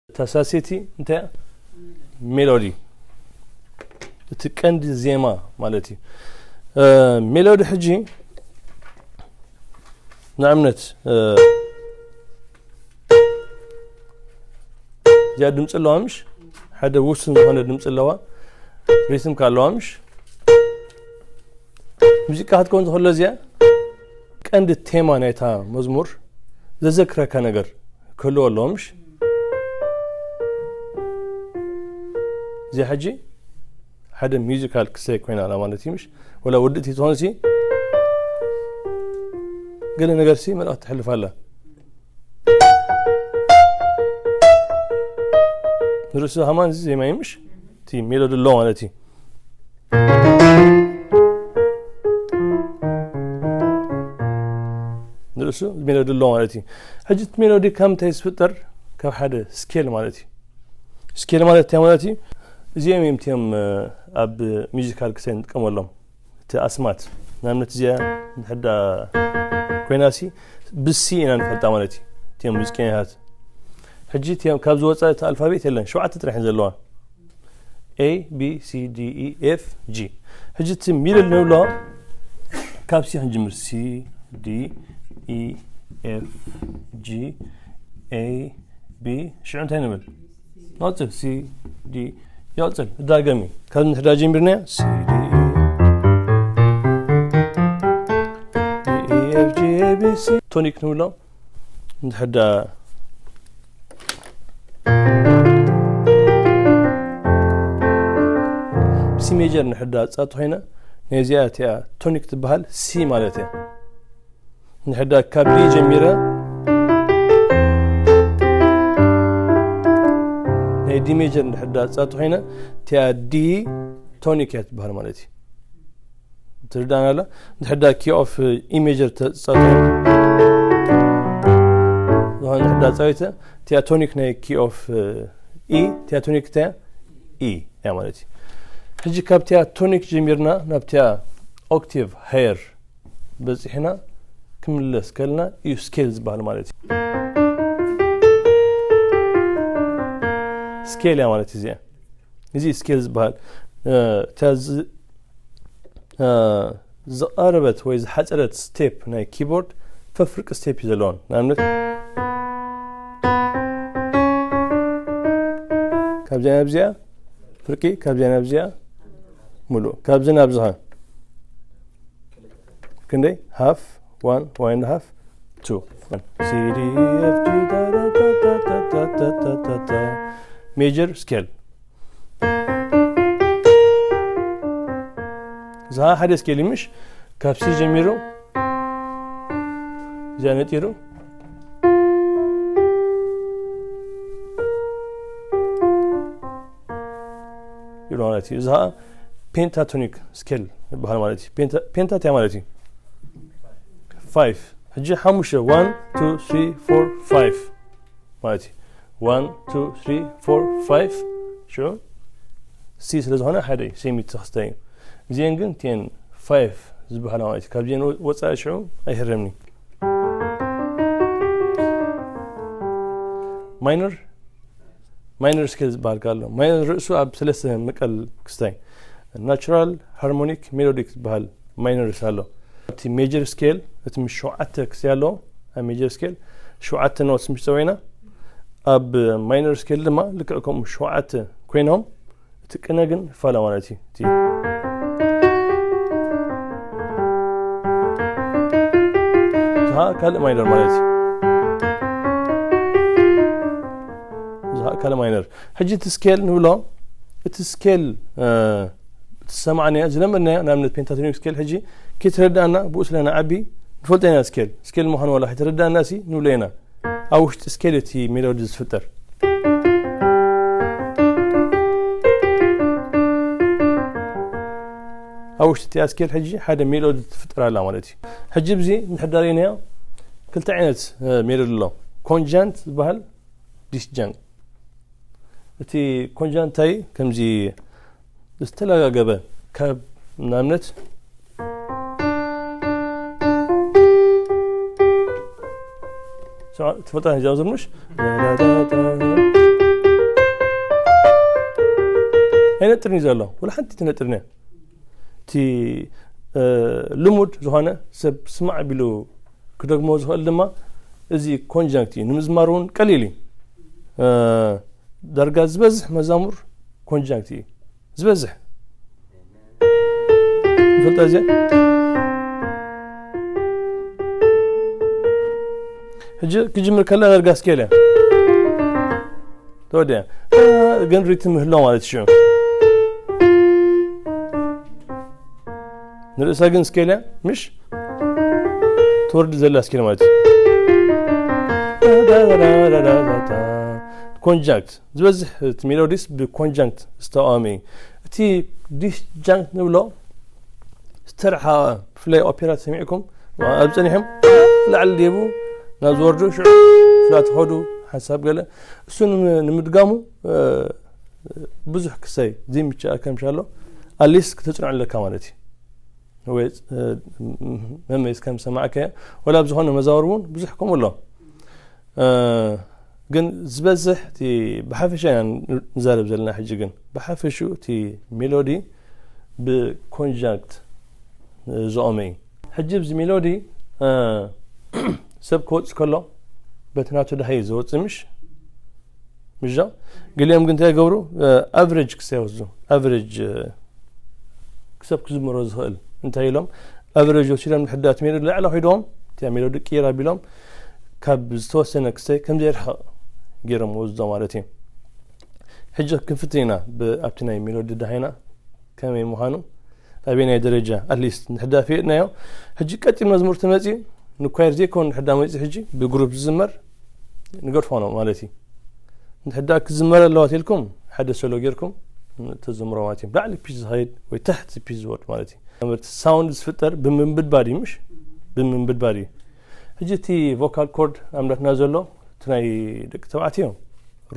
እታ ሳሴቲ እንታይ እያ? ሜሎዲ፣ እቲ ቀንዲ ዜማ ማለት እዩ። እ፣ ሜሎዲ ሕጂ ንኣብነት፣ እ፣ እዚኣ ድምፂ ኣለዋ ምሽ? ሓደ ውሱን ዝኾነ ድምፂ ኣለዋ፣ ሪትም ከ ኣለዋ ምሽ? ሙዚቃ ክትከውን ትኽእሎ እዚኣ ቀንዲ ቴማ ናይታ መዝሙር ዘዘክረካ ነገር ክህልዎ ኣለዎ ምሽ? እዚኣ ሕጂ ሓደ ሚውዚካል ክሰይ ኮይና ኣላ ማለት እዩ ምሽ? ወላ ውድእቲ ትኾንሲ ገለ ነገርሲ መልእኽቲ ትሕልፍ ኣላ። ንርእሱ ሃማን እዚ ዜማ እዩ ምሽ? እቲ ሜሎዲ ኣሎ ማለት እዩ። ንርእሱ ሜሎዲ ኣሎ ማለት እዩ። ሕጂ እቲ ሜሎዲ ካብ ምንታይ ዝፍጠር? ካብ ሓደ ስኬል ማለት እዩ። ስኬል ማለት እንታይ ማለት እዩ? እዚኦም እዮም እቲኦም፣ እ፣ ኣብ ሚውዚካል ክሰይ ንጥቀመሎም። እቲ ኣስማት ንኣብነት እዚኣ ንሕዳ ኮይናሲ ብሲ ኢና ንፈልጣ ማለት እዩ። እቲኦም ሙዚቀኛታት ሕጂ እቲኦም ካብ ዝወፃ እቲ ኣልፋቤት የለን፣ ሸውዓተ ጥራሕ እየን ዘለዋ። A B C D E F G። ሕጂ እቲ ሚድል ንብሎ ካብ ሲ ክንጅምር፣ C D E F G A B፣ ሽዑ እንታይ ንብል? ይቕፅል፣ C D፣ ይቕፅል፣ እዳገሚ ካብ ንሕዳ ጀሚርና፣ C D E፣ D E F G A B C። ቶኒክ ንብሎ። ንድሕዳ ሲ ሜጀር ንሕዳ ፃ ተኾይና፣ ነዚኣ እቲኣ ቶኒክ ትበሃል፣ ሲ ማለት እያ። ንሕዳ ካብ ዲ ጀሚረ፣ ናይ ዲ ሜጀር ንድሕዳ ፃ ተኾይና፣ እቲኣ ዲ ቶኒክ እያ ትበሃል ማለት እዩ። ትርዳና ኣላ? ንድሕዳ ኪ ኦፍ ኢ ሜጀር ተፃወተ፣ ዝኾነ ንድሕዳ ፃዊተ፣ እቲኣ ቶኒክ ናይ ኪ ኦፍ ኢ፣ እቲኣ ቶኒክ እቲኣ ኢ እያ ማለት እዩ። ሕጂ ካብ እቲኣ ቶኒክ ጀሚርና ናብ እቲኣ ኦክቲቭ ሃየር በፂሕና ክምለስ ከልና እዩ ስኬል ዝበሃል ማለት እዩ። ስኬል እያ ማለት እዚኣ። እዚ ስኬል ዝበሃል፣ እ፣ እታ ዝ-፣ እ፣ ዝቐረበት ወይ ዝሓፀረት ስቴፕ ናይ ኪቦርድ ፈፍርቂ ስቴፕ እዩ ዘለዎን። ንኣብነት ካብዚኣ ናብዚኣ ፍርቂ፣ ካብዚኣ ናብዚኣ ሙሉእ፣ ካብዚ ናብዚ ኸ ክንደይ? ሃፍ፣ ዋን፣ ዋን ኤንድ ሃፍ፣ ቱ። C D E F G፣ ሜጀር ስኬል። እዚ ኸዓ ሓደ ስኬል እዩ ምሽ? ካብ ሲ ጀሚሩ እዚኣ ነጢሩ ይብሎ ማለት እዩ። እዚ ኸዓ ፔንታቶኒክ ስኬል ይበሃል ማለት እዩ። ፔንታ፣ ፔንታ እንታይ ማለት እዩ? ፋይፍ። ሕጂ ሓሙሽተ፣ ዋን፣ ቱ፣ ስሪ፣ ፎር፣ ፋይፍ ማለት እዩ። ዋን፣ ቱ፣ ስሪ፣ ፎር፣ ፋይፍ። ሽዑ ሲ ስለ ዝኾነ ሓደ እዩ፣ ሴሚ ተኸስታይ እዩ። እዚአን ግን እቲአን ፋይፍ ዝበሃላ ማለት እዩ። ካብዚአን ወፃኢ ሽዑ ኣይህረምኒ። ማይነር፣ ማይነር ስኬል ዝበሃል ከ ኣሎ። ማይነር ርእሱ ኣብ ሰለስተ መቀል ክስታይ፣ ናቹራል፣ ሃርሞኒክ፣ ሜሎዲክ ዝበሃል ማይነር ርእሱ ኣሎ። ኣብቲ ሜጀር ስኬል፣ እቲ ምስ ሸውዓተ ክስታይ ኣለዎ፣ ኣብ ሜጀር ስኬል ሸውዓተ ኖትስ ምስ ፀወይና፣ ኣብ ማይነር ስኬል ድማ ልክዕ ከምኡ ሸውዓተ ኮይኖም፣ እቲ ቅነ ግን ይፋለ ማለት እዩ። እቲ፣ እዚ ኸዓ ካልእ ማይነር ማለት እዩ። እዚ ኸዓ ካልእ ማይነር። ሕጂ እቲ ስኬል ንብሎ፣ እቲ ስኬል፣ እ፣ እቲ ዝሰማዕናዮ፣ ዝለመድናዮ፣ ንኣብነት ፔንታቶኒክ ስኬል ሕጂ ከይተረዳእና ብኡ ስለ ንዓቢ ንፈልጦ ኢና ስኬል። ስኬል ምዃኑ ዋላ ከይተረዳእና ሲ ንብሎ ኢና። ኣብ ውሽጢ ስኬል እቲ ሜሎዲ ዝፍጠር። ኣብ ውሽጢ እቲኣ ስኬል ሕጂ ሓደ ሜሎዲ ትፍጠር ኣላ ማለት እዩ። ሕጂ ብዚ እንድሕር ዳሪናዮ ክልተ ዓይነት፣ እ፣ ሜሎዲ ኣሎ። ኮንጃንት ዝበሃል፣ ዲስጃንት። እቲ ኮንጃንት እንታይ? ከምዚ ዝተለጋገበ ካብ ንኣብነት ትፈልጣ እዚኣ ዝርምሽ ነጥርኒ ዘሎ ወላ ሓንቲ ትነጥርኒ። እቲ ልሙድ ዝኾነ ሰብ ስማዕ ቢሉ ክደግሞ ዝኽእል ድማ እዚ ኮንጃንክት እዩ። ንምዝማር እውን ቀሊል እዩ። ዳርጋ ዝበዝሕ መዛሙር ኮንጃንክት እዩ ዝበዝሕ። ንፈልጣ እዚኣ ሕጂ ክጅምር ከላ ዳርጋ ስኬል እያ ተወዲያ። ግን ሪትም ምህሎ ማለት ሽዑ ንርእሳ ግን ስኬል እያ ምሽ ትወርድ ዘላ ስኬል ማለት እዩ። ኮንጃንክት ዝበዝሕ እቲ ሜሎዲስ ብኮንጃንክት ዝተቃወመ እዩ። እቲ ዲስጃንክት ንብሎ ዝተርሓ ብፍላይ ኦፔራ ሰሚዕኩም ኣብ ጸኒሖም ላዕሊ ዴቡ ናብ ዝወርዱ ሽዑ ፍላት ኸዱ ሓንሳብ ገለ እሱ ንምድጋሙ ብዙሕ ክሰይ ዘይምችኣ ከምሻሎ ኣሊስ ክተጽንዖ ኣለካ ማለት እዩ። ወይ መመይስ ከም ሰማዕከ ወላ ብዝኾነ መዛወር እውን ብዙሕ ከምኡ ኣሎ። ግን ዝበዝሕ እቲ ብሓፈሻ ኢና ንዛረብ ዘለና ሕጂ ግን ብሓፈሹ እቲ ሜሎዲ ብኮንጃንክት ዝቆመ እዩ። ሕጂ ብዚ ሜሎዲ ሰብ ክወፅእ ከሎ በቲ ናቱ ድሃይ ዝወፅእ ምሽ ምሻ ገሊኦም ግን እንታይ ይገብሩ? ኣቨሬጅ ክሳብ ይወስዱ ኣቨሬጅ ክሰብ ክዝምሮ ዝኽእል እንታይ ኢሎም ኣቨሬጅ ወሲዶም ንሕዳት ሜሎዲ ላዕሊ ኮይዶም እቲያ ሜሎዲ ቅይር ኣቢሎም ካብ ዝተወሰነ ክስተይ ከም ዘይርሕቕ ገይሮም ወስዶ ማለት እዩ። ሕጂ ክንፍትን ኢና ብኣብቲ ናይ ሜሎዲ ዳሃይና ከመይ ምዃኑ ኣበይ ናይ ደረጃ ኣትሊስት ንሕዳ ፍየጥናዮ። ሕጂ ቀጢን መዝሙር ተመፅኡ ንኳየር ዘይኮን ንሕዳ መፂ ሕጂ ብግሩፕ ዝዝመር ንገድፎ ነው ማለት እዩ። ንሕዳ ክዝመር ኣለዋ ተልኩም ሓደ ሶሎ ጌርኩም ተዝምሮ ማለት እዩ። ብላዕሊ ፒች ዝኸይድ ወይ ታሕቲ ፒች ዝወርድ ማለት እዩ። ትምህርቲ ሳውንድ ዝፍጠር ብምንብድባድ እዩ ምሽ ብምንብድባድ እዩ። ሕጂ እቲ ቮካል ኮርድ ኣምላትና ዘሎ እቲ ናይ ደቂ ተባዕትዮ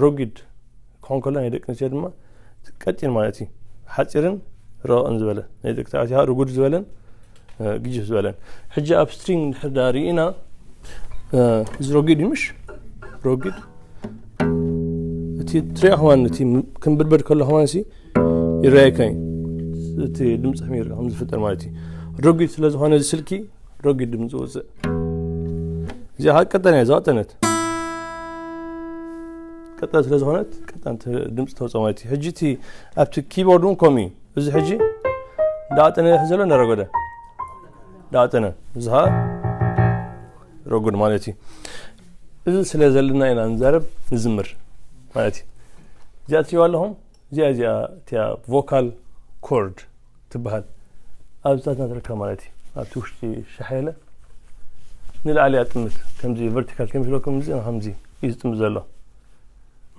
ሮጊድ ክኾን ከሎ ናይ ደቂ ኣንስትዮ ድማ ቀጢን ማለት እዩ። ሓፂርን ረቕን ዝበለ ናይ ደቂ ተባዕትዮ ርጉድ ዝበለን ግጅፍ ዝበለን። ሕጂ ኣብ ስትሪንግ እንድሕር ዳ ርኢና እዚ ሮጊድ እዩ ምሽ ሮጊድ እቲ ትሪኦ ከማን እቲ ክንብድበድ ከሎ ከማን ሲ ይረኣየካ እዩ። እቲ ድምፂ ከመይ ይርአ ከም ዝፍጠር ማለት እዩ። ሮጊድ ስለ ዝኾነ እዚ ስልኪ ሮጊድ ድምፂ ውፅእ። እዚኣ ከዓ ቀጠን እያ ዝቐጠነት ቀጠን ስለ ዝኾነት ቀጠን ድምፂ ተውፅኦ ማለት እዩ። ሕጂ እቲ ኣብቲ ኪቦርድ እውን ከምኡ እዩ። እዚ ሕጂ እንዳቐጠነ ይሕ ዘሎ እንዳረጎደ እንዳቐጠነ እዚ ከዓ ረጉድ ማለት እዩ። እዚ ስለ ዘለና ኢና ንዛረብ ንዝምር ማለት እዩ። እዚኣ ትሪዋ ኣለኹም እዚኣ እዚኣ እቲያ ቮካል ኮርድ ትበሃል ኣብዛትና ትረከብ ማለት እዩ። ኣብቲ ውሽጢ ሻሓለ ንላዕሊ ኣጥምት ከምዚ ቨርቲካል ከም ዝለኩም እዚ ከምዚ እዩ ዝጥምት ዘሎ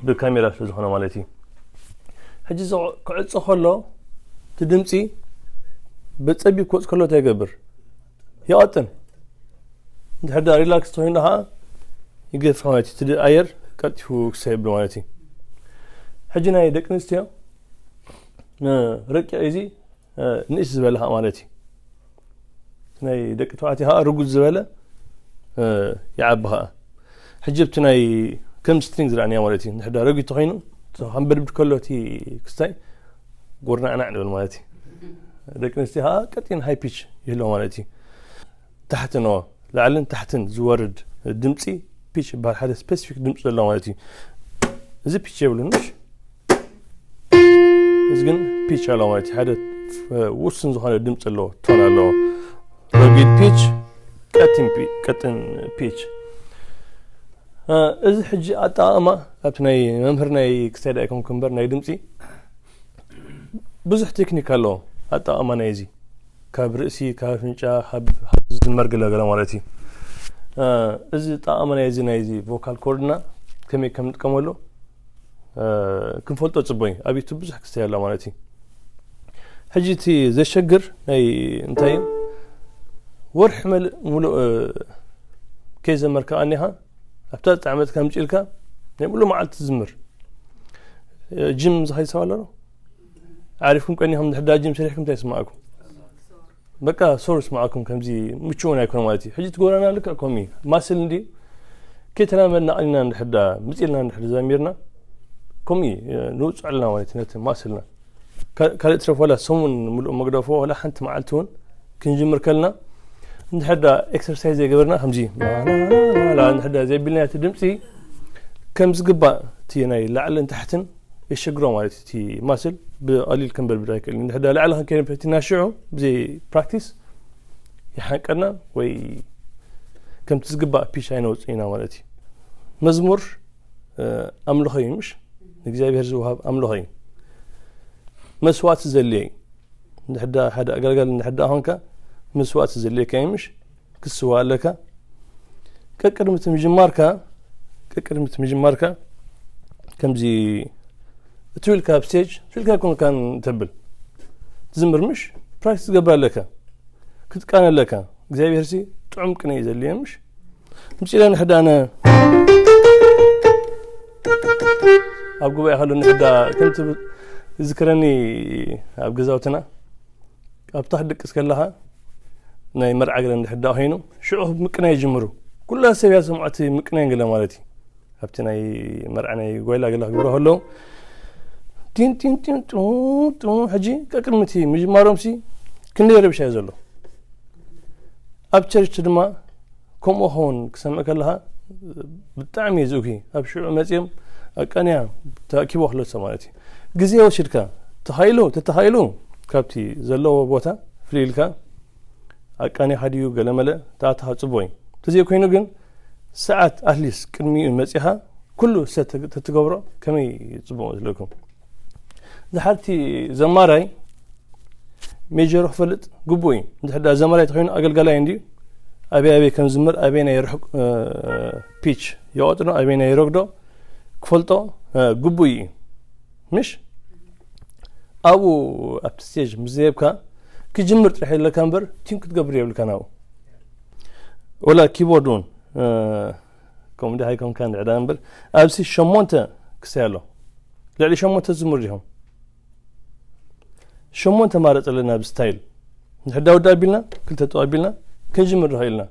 ብካሜራ ስለ ዝኾነ ማለት እዩ። ሕጂ ክዕጾ ከሎ እቲ ድምፂ ብፀቢብ ክወፅ ከሎ እንታይ ይገብር? ይቐጥን። እንድሕር ዳ ሪላክስ ተኮይኑ ከዓ ይገፍሕ ማለት እዩ። እቲ ኣየር ቀልጢፉ ክሳብ ይብሎ ማለት እዩ። ሕጂ ናይ ደቂ ኣንስትዮ ረቂቕ እዚ ንእስ ዝበለ ከዓ ማለት እዩ። ናይ ደቂ ተባዕትዮ ከዓ ርጉድ ዝበለ ይዓቢ ከዓ። ሕጂ ኣብቲ ናይ ከም ስትሪንግ ዝረኣንያ ማለት እዩ። ንሕዳ ረጊድ ተኮይኑ ከም በድብድ ከሎ እቲ ክስታይ ጎርናዕናዕ ንብል ማለት እዩ። ደቂ ኣንስትዮ ከዓ ቀጢን ሃይ ፒች ይህልዎ ማለት እዩ። ታሕቲ ኖ ላዕልን ታሕትን ዝወርድ ድምፂ ፒች ይበሃል። ሓደ ስፔሲፊክ ድምፂ ዘለዎ ማለት እዩ። እዚ ፒች የብሉን ምሽ እዚ ግን ፒች ኣለዎ ማለት እዩ። ሓደ ውስን ዝኾነ ድምፂ ኣለዎ ቶን ኣለዎ። ረጊድ ፒች ቀጢን ፒች እዚ ሕጂ ኣጠቃቅማ ኣብቲ ናይ መምህር ናይ ክሳይ ዳይኮም ክንበር ናይ ድምፂ ብዙሕ ቴክኒክ ኣለዎ ኣጠቃቅማ ናይ እዚ ካብ ርእሲ ካብ ኣፍንጫ ካብ ዝመር ገለገለ ማለት እዩ። እዚ ጠቃሚ ናይ እዚ ናይ እዚ ቮካል ኮርድና ከመይ ከም ንጥቀመሉ ክንፈልጦ ፅቡቅ እዩ። ኣብ ዩቱብ ብዙሕ ክስተይ ኣሎ ማለት እዩ። ሕጂ እቲ ዘሸግር ናይ እንታይ እዩ ወርሒ መልእ ሙሉእ ከይዘመርካ ኣኒኻ ኣብታ ዝጠዓመትካ ምጭልካ ናይ ሙሉእ መዓልቲ ትዝምር። ጅም ዝኸይድ ሰብ ኣሎ ዶ? ዓሪፍኩም ቀኒኹም ድሕዳ ጅም ሰሪሕኩም እንታይ ይስማዕኩም? በቃ ሶር ይስማዕኩም ከምዚ ምቹውን ኣይኮነ ማለት እዩ። ሕጂ ትጎራና ልክዕ ከምኡ እዩ። ማስል እንዲ ከይተላመድና ቀኒና እንድሕዳ ምፅልና እንድሕር ዘሚርና ከምኡ እዩ ንውፅዕ ኣለና ማለት እዩ ነቲ ማስልና። ካልእ ትረፍ ዋላ ሰሙን ምሉእ መግደፎ ዋላ ሓንቲ መዓልቲ እውን ክንጅምር ከልና እንድሕር ዳ ኤክሰርሳይዝ ዘይገበርና ከምዚ ማላላላ እንድሕር ዳ ዘይቢልና እቲ ድምፂ ከም ዝግባእ እቲ ናይ ላዕልን ታሕትን የሸግሮ ማለት እቲ ማስል ብቐሊል ክንበርብር ኣይክእል እንድሕር ዳ ላዕሊ ክንከይድ እቲ ናሽዑ ብዘይ ፕራክቲስ ይሓንቀና ወይ ከምቲ ዝግባእ ፒች ኣይነውፅእ ኢና ማለት እዩ። መዝሙር ኣምልኾ እዩ ምሽ ንእግዚኣብሔር ዝወሃብ ኣምልኾ እዩ። መስዋዕቲ ዘድልዮ እዩ። እንድሕዳ ሓደ ኣገልጋሊ እንድሕዳ ኾንካ መስዋዕቲ ዘድልየካ እዩ ምሽ ክስዋ ኣለካ። ቀቅድሚ እቲ ምጅማርካ ቀቅድሚ እቲ ምጅማርካ ከምዚ እትው ኢልካ ኣብ ስቴጅ እትው ኢልካ ኣይኮንካን ተብል ትዝምር ምሽ ፕራክቲስ ትገብር ኣለካ ክትቃነ ኣለካ። እግዚኣብሔር ሲ ጥዑም ቅነ እዩ ዘድልየ ምሽ ምፅኢለ ንሕዳ ኣነ ኣብ ጉባኤ ከሎ ንሕዳ ከምቲ ዝክረኒ ኣብ ገዛውትና ኣብታ ክድቅስ ከለኻ ናይ መርዓ ገለ እንድሕዳ ኮይኑ ሽዑ ምቅናይ ይጅምሩ። ኩላ ሰብ እያ ሰምዖቲ ምቅናይ ገለ ማለት እዩ። ኣብቲ ናይ መርዓ ናይ ጓይላ ገለ ክገብሩ ከለዉ ቲን ቲን ቲን ጡ ጡ ሕጂ ቀቅድሚ እቲ ምጅማሮም ሲ ክንደይ ረብሻ እዩ ዘሎ። ኣብ ቸርች ድማ ከምኡ ኸውን ክሰምዕ ከለኻ ብጣዕሚ እዩ ዝእኪ ኣብ ሽዑ መፅኦም ኣቃንያ ተኣኪቦ ክለሶ ማለት እዩ። ግዜ ወሲድካ ተኻኢሉ ተተኻኢሉ ካብቲ ዘለዎ ቦታ ፍልይ ኢልካ ኣቃኒኻ ድዩ ገለመለ ተኣተኻ ፅቡቅ እዩ። ተዘይኮይኑ ግን ሰዓት ኣትሊስት ቅድሚኡ መፂኻ ኩሉ ሰ ተትገብሮ ከመይ ፅቡቅ መስለኩም? ዝሓርቲ ዘማራይ ሜጀሩ ክፈልጥ ግቡእ እዩ። እንድሕር ዳ ዘማራይ ተኮይኑ ኣገልጋላይ እንድዩ ኣበይ ኣበይ ከም ዝምር ኣበይ ናይ ርሑቅ ፒች የቆጥኖ ኣበይ ናይ ረግዶ ክፈልጦ ግቡእ እዩ። ምሽ ኣብኡ ኣብቲ ስቴጅ ምስ ዘየብካ ክጅምር ጥራሕ የለካ እምበር ቲም ክትገብር የብልካ ናብኡ ወላ ኪቦርድ እውን ከምኡ እንዲ ሃይኮምካ ንዕዳ እምበር ኣብዚ ሸሞንተ ክሳይ ኣሎ ልዕሊ ሸሞንተ ዝምር ዲኹም ሸሞንተ ማረፅ ኣለና ብስታይል ንሕዳውዳ ኣቢልና ክልተ ጠው ኣቢልና ክንጅምር ንኽእል ኢና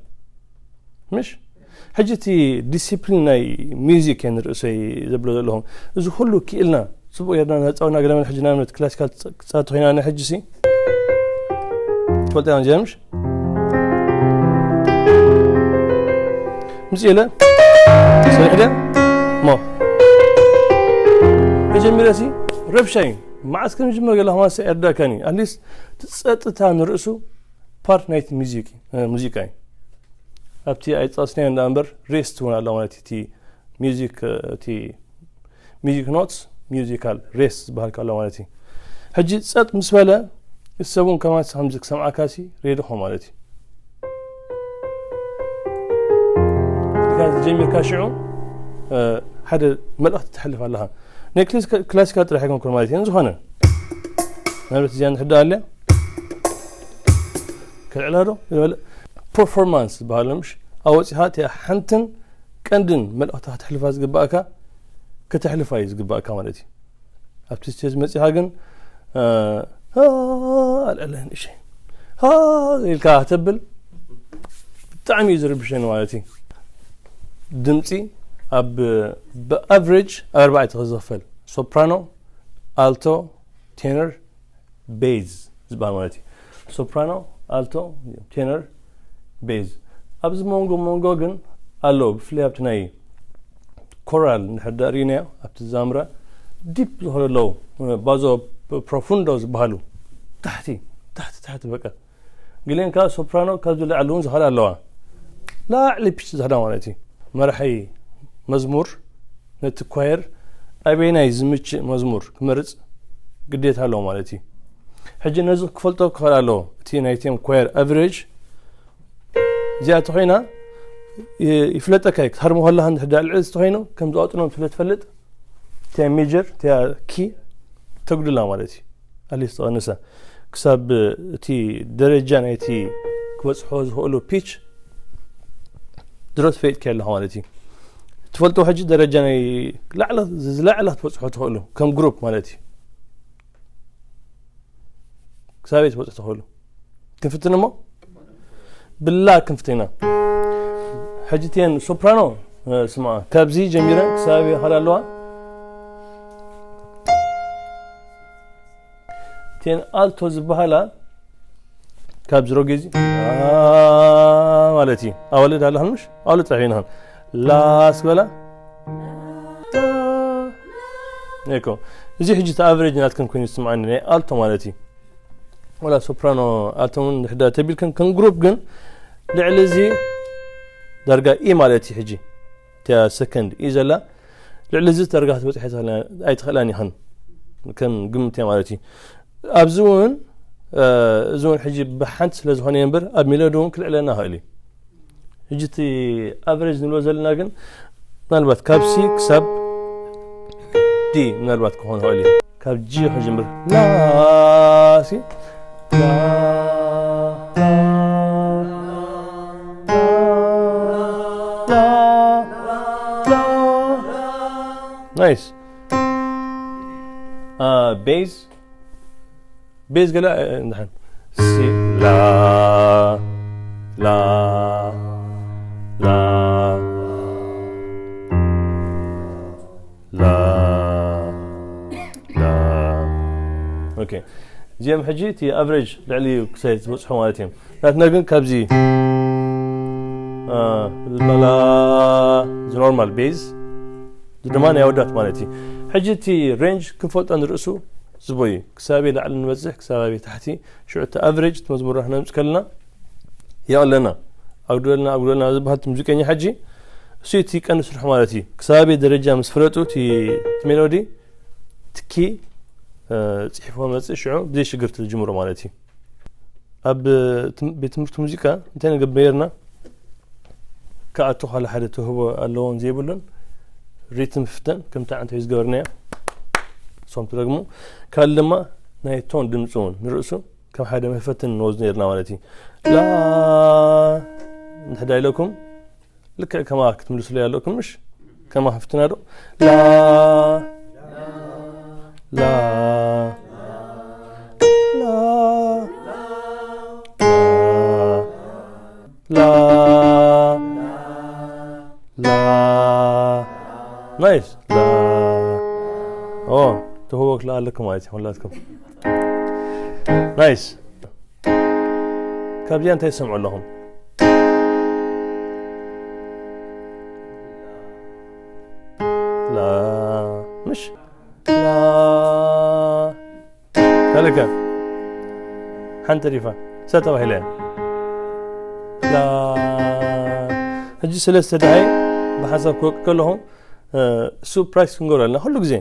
ምሽ ሕጂ እቲ ዲሲፕሊን ናይ ሚዚክ እየ ንርእሰይ ዘብሎ ዘለኹም እዚ ኩሉ ክኢልና ፅቡቅ ጌርና ናፃውና ገለመን ሕጂ ንኣብነት ክላሲካል ክፃወት ኮይና ኣነ ሕጂ ሲ ትፈልጥ ኢና ጀምሽ ምስ ኢለ ሰሪሕ ደ ሞ መጀመርያ ሲ ረብሻ እዩ መዓስ ከም ዝጅመር ገለ ከማን ሰ ኤርዳካኒ ኣትሊስት እቲ ፀጥታ ንርእሱ ፓርት ናይቲ ሙዚቃ እዩ ኣብቲ ኣይፃስናዮ እንዳ እምበር ሬስት እውን ኣሎ ማለት እቲ ሚዚክ እቲ ሚዚክ ኖትስ ሚዚካል ሬስት ዝበሃል ኣሎ ማለት እዩ ሕጂ ፀጥ ምስ በለ ሰብ እውን ከማን ከምዚ ክሰምዓካ ሲ ሬድኾ ማለት እዩ ጀሚርካ ሽዑ ሓደ መልእክቲ ትሕልፍ ኣለኻ ናይ ክላሲካል ጥራሕ ኣይኮንኩን ማለት እዩ ዝኾነ ማለት እዚኣ ንሕዳ ኣለ ከልዕላ ዶ ዝበለ ፐርፎርማንስ ዝበሃሉ ምሽ ኣወፂኻ እቲኣ ሓንትን ቀንድን መልእኽቲ ከተሕልፋ ዝግባእካ ከተሕልፋ እዩ ዝግባእካ ማለት እዩ ኣብቲ ስቴጅ መፂኻ ግን ኣልዕለ ንእሸ ኢልካ ተብል ብጣዕሚ እዩ ዝርብሸኒ ማለት እዩ ድምፂ ኣብ ብኣቨሬጅ ኣብ ኣርባዕተ ክዝኽፈል ሶፕራኖ ኣልቶ ቴነር ቤዝ ዝበሃል ማለት እዩ ሶፕራኖ ኣልቶ ቴነር ቤዝ ኣብዚ መንጎ መንጎ ግን ኣለዉ ብፍላይ ኣብቲ ናይ ኮራል እንድሕር ዳ ርኢናዮ ኣብቲ ዛምራ ዲፕ ዝኾነ ኣለዉ ባዞ ፕሮፉንዶ ዝበሃሉ ታሕቲ ታሕቲ ታሕቲ በቃ ግሌን ከዓ ሶፕራኖ ካብ ዝለዓሉ እውን ዝኸዳ ኣለዋ ላዕሊ ፒች ዝኸዳ ማለት እዩ መራሒ መዝሙር ነቲ ኳየር ኣበየናይ ዝምችእ መዝሙር ክመርፅ ግዴታ ኣለዎ ማለት እዩ ሕጂ ነዚ ክፈልጦ ክኽእል ኣለዎ እቲ ናይቲም ኳየር ኣቨሬጅ እዚኣ ተኮይና ይፍለጠካ እዩ ክትሃርሞ ከለካ እንድሕዳ ልዕሊ ዝተኮይኑ ከም ዝኣጥኖም ስለ ትፈልጥ እቲያ ሜጀር እቲያ ኪ ተጉድላ ማለት እዩ ኣትሊስት ተቐንሰ ክሳብ እቲ ደረጃ ናይቲ ክበፅሖ ዝኽእሉ ፒች ድሮ ትፈይጥካ ኣለኻ ማለት እዩ ትፈልጦ ሕጂ ደረጃ ናይ ዝላዕለ ክትበፅሖ ትኽእሉ ከም ግሩፕ ማለት እዩ ክሳበይ ትበፅሑ ትኽእሉ ክንፍትን እሞ ብላ ክንፍትና ሕጂ ቴን ሶፕራኖ ስማ ካብዚ ጀሚረ ክሳብ ይኸዳ ኣለዋ እተን ኣልቶ ዝበሃላ ካብ ዝሮ ጌዚ ማለት እዩ። ኣዋልድ ኣለኽን ምሽ? ኣዋልድ ጸፊእናኽን። ላ እስክበላ እኮ። እዚ ሕጂ እቲ ኣቨሬጅ ናትክን ኮይኑ ዝስምዓኒ ናይ ኣልቶ ማለት እዩ። ወላ ሶፕራኖ ኣልቶ እውን ድሕዳ ተቢልክን ከም ግሩፕ ግን ልዕሊ እዚ ዳርጋ ኢ ማለት እዩ። ሕጂ እቲያ ሰከንድ ኢ ዘላ ልዕሊ እዚ ዳርጋ ክትበፅሕ ኣይትኽእላን ኢኽን ከም ግምት እያ ማለት እዩ። ኣብዚ እውን እዚ እውን ሕጂ ብሓንቲ ስለ ዝኾነ እየ እምበር ኣብ ሜሎዲ እውን ክልዕለና ይኽእል እዩ። ሕጂ እቲ ኣቨሬጅ ንብሎ ዘለና ግን ምናልባት ካብ ሲ ክሳብ ዲ ምናልባት ክኾን ይኽእል እዩ። ካብ ጂ ክጅምር ላ ሲ ላ ላ ላ ላ ናይስ ቤዝ ቤዝ ገለ እንድሓን ሲ ላ ላ ላ ላ ላ ኦኬ። እዚኦም ሕጂ እቲ ኣቨሬጅ ልዕሊ ክሳይ ዝበፅሑ ማለት እዮም። ናትና ግን ካብዚ ላ ዝኖርማል ቤዝ እዚ ድማ ናይ ኣወዳት ማለት እዩ። ሕጂ እቲ ሬንጅ ክንፈልጦ ንርእሱ ዝበዩ ክሳብ ኣበይ ላዕሊ ንበፅሕ ክሳብ ኣበይ ታሕቲ ሽዑ እቲ ኣቨሬጅ እቲ መዝሙርና ክነምፅ ከለና የቕለና ኣጉደልና ኣጉደልና ዝበሃል እቲ ሙዚቀኛ ሕጂ እሱ እቲ ቀንዲ ስርሑ ማለት እዩ። ክሳብ ኣበይ ደረጃ ምስ ፍለጡ እቲ ሜሎዲ ትኪ ፅሒፎ መፅእ ሽዑ ብዘይ ሽግር ትልጅምሮ ማለት እዩ። ኣብ ቤት ትምህርቲ ሙዚቃ እንታይ ንገብር ነርና? ክኣቱ ካለ ሓደ ተህቦ ኣለዎን ዘይብሉን ሪትም ፍተን ከምታ ዕንተይ ዝገበርናዮ እሶም ትደግሙ ካልእ ድማ ናይ ቶን ድምፂ እውን ንርእሱ ከም ሓደ መፈትን ንወዝ ነርና ማለት እዩ። ላ እንድሕዳ ኢለኩም ልክዕ ከማ ክትምልስሉ ኣለኩም ምሽ ከማ ክፍትና ዶ ላ ላ ላ ላ ላ ናይስ ላ ኦ ትህቦ ክላ ኣለኩም ማለት እዩ ሁላትኩም ናይስ ካብዚኣ እንታይ ትሰምዑ ኣለኹም ላ ምሽ ላ ካልከ ሓንቲ ሪፋ ሰ ተባሂለ ላ ሕጂ ሰለስተ ደሃይ ብሓሳብ ክወቅ ከለኹም እሱ ፕራክቲስ ክንገብሮ ኣለና ኩሉ ግዜ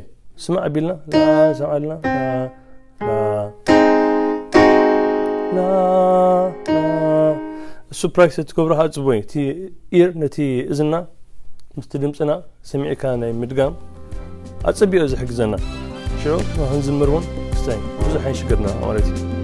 ስማዕ ኣቢልና ላ ሰምዓልና እሱ ፕራክቲስ ትገብሮ ከዓ ፅቡቅ እዩ እቲ ኢር ነቲ እዝና ምስቲ ድምፅና ሰሚዕካ ናይ ምድጋም ኣፀቢኦ ዝሕግዘና ሽዑ ንክንዝምር እውን ክስታይ ብዙሕ ኣይሽግርና ማለት እዩ